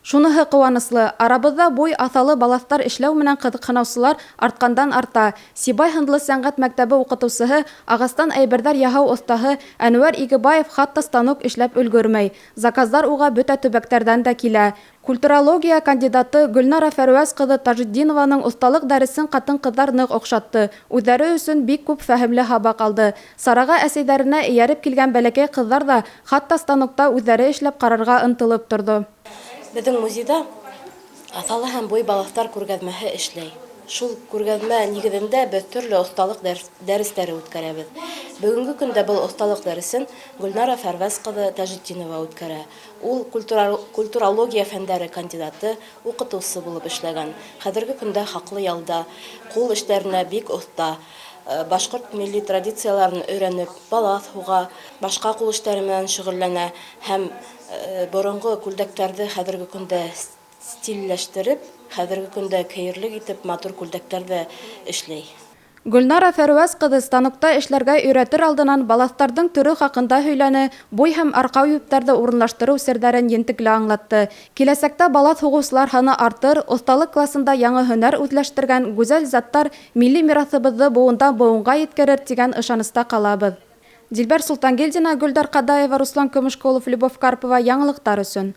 Шуныһы ҡыуаныслы, арабыҙҙа буй аҫалы балаҫтар эшләү менән ҡыҙыҡһыныусылар артҡандан-арта. Сибай һынлы сәнғәт мәктәбе уҡытыусыһы, ағастан әйберҙәр яһау оҫтаһы Әнүәр Игебаев хатта станок эшләп өлгөрмәй. Заказдар уға бөтә төбәктәрҙән дә килә. Культурология кандидаты Гөлнара Фәрүәз ҡыҙы Тажетдинованың оҫталыҡ дәресен ҡатын-ҡыҙҙар ныҡ оҡшатты. Үҙҙәре өсөн бик күп фәһемле һабаҡ алды. Сараға әсәйҙәренә эйәреп килгән бәләкәй ҡыҙҙар ҙа хатта станокта үҙҙәре эшләп ҡарарға ынтылып торҙо. Беҙҙең музейҙа аҫалы һәм буй балаҫтар күргәҙмәһе эшләй. Шул күргәҙмә нигеҙендә беҙ төрлө оҫталыҡ дәрестәре үткәрәбеҙ. Бөгөнгө көндә был оҫталыҡ дәресен Гөлнара Фәрвәз ҡыҙы Тажетдинова үткәрә. Ул культурология фәндәре кандидаты, уҡытыусы булып эшләгән. Хәҙерге көндә хаҡлы ялда, ҡул эштәренә бик оҫта. Башҡорт милли традицияларын өйрәнеп, балаҫ һуға, башҡа ҡул эштәре менән шөғөлләнә һәм боронғо күлдәктәрҙе хәҙерге көндә стилләштереп, хәҙерге көндә кейерлек итеп матур күлдәктәр ҙә эшләй. Гөлнара Фәрүәз ҡыҙы станокта эшләргә өйрәтер алдынан балаҫтарҙың төрө хаҡында һөйләне, буй һәм арҡау йөптәрҙе урынлаштырыу серҙәрен ентекле аңлатты. Киләсәктә балаҫ һуғыусылар һаны артыр, оҫталыҡ класында яңы һөнәр үҙләштергән гүзәл заттар милли мираҫыбыҙҙы быуындан быуынға еткерер тигән ышаныста ҡалабыҙ. Дилбәр Солтангилдина, Гөлдар Ҡадаева, Руслан Көмөшҡолов, Любовь Карпова яңылыҡтар өсөн.